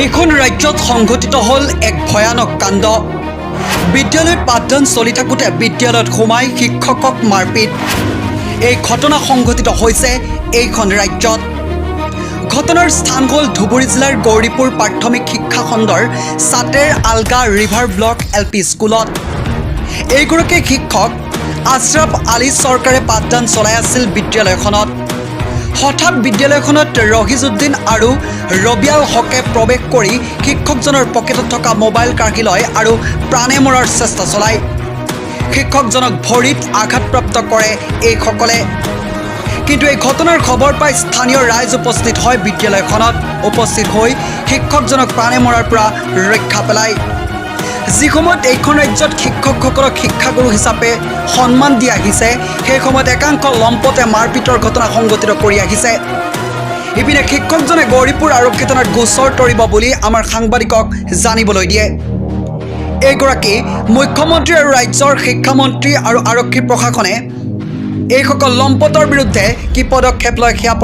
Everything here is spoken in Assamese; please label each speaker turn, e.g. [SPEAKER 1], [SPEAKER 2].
[SPEAKER 1] এইখন ৰাজ্যত সংঘটিত হ'ল এক ভয়ানক কাণ্ড। বিদ্যালয়ত পাঠদান চলি থাকোঁতে বিদ্যালয়ত সোমাই শিক্ষকক মাৰপিট। এই ঘটনা সংঘটিত হৈছে এইখন ৰাজ্যত। ঘটনাৰ স্থান হ'ল ধুবুৰী জিলাৰ গৌৰীপুৰ প্ৰাথমিক শিক্ষা খণ্ডৰ চাটেৰ আলগা ৰিভাৰ ব্লক এল পি স্কুলত। এইগৰাকী শিক্ষক আশ্ৰাফ আলী চৰকাৰে পাঠদান চলাই আছিল বিদ্যালয়খনত। হঠাৎ বিদ্যালয়খনত ৰহিজুদ্দিন আৰু ৰবিয়াল হকে প্ৰৱেশ কৰি শিক্ষকজনৰ পকেটত থকা মোবাইল কাঢ়ি লয় আৰু প্ৰাণে মৰাৰ চেষ্টা চলায়। শিক্ষকজনক ভৰিত আঘাতপ্ৰাপ্ত কৰে এইসকলে। কিন্তু এই ঘটনাৰ খবৰ পাই স্থানীয় ৰাইজ উপস্থিত হয় বিদ্যালয়খনত। উপস্থিত হৈ শিক্ষকজনক প্ৰাণে মৰাৰ পৰা ৰক্ষা পেলায়। যি সময়ত এইখন ৰাজ্যত শিক্ষকসকলক শিক্ষাগুৰু হিচাপে সন্মান দি আহিছে, সেই সময়ত একাংশ লম্পটে মাৰপিটৰ ঘটনা সংঘটিত কৰি আহিছে। ইপিনে শিক্ষকজনে গৌৰীপুৰ আৰক্ষী থানাত গোচৰ তৰিব বুলি আমাৰ সাংবাদিকক জানিবলৈ দিয়ে। এইগৰাকী মুখ্যমন্ত্ৰী আৰু ৰাজ্যৰ শিক্ষামন্ত্ৰী আৰু আৰক্ষী প্ৰশাসনে এইসকল লম্পটৰ বিৰুদ্ধে কি পদক্ষেপ লয়, সেয়া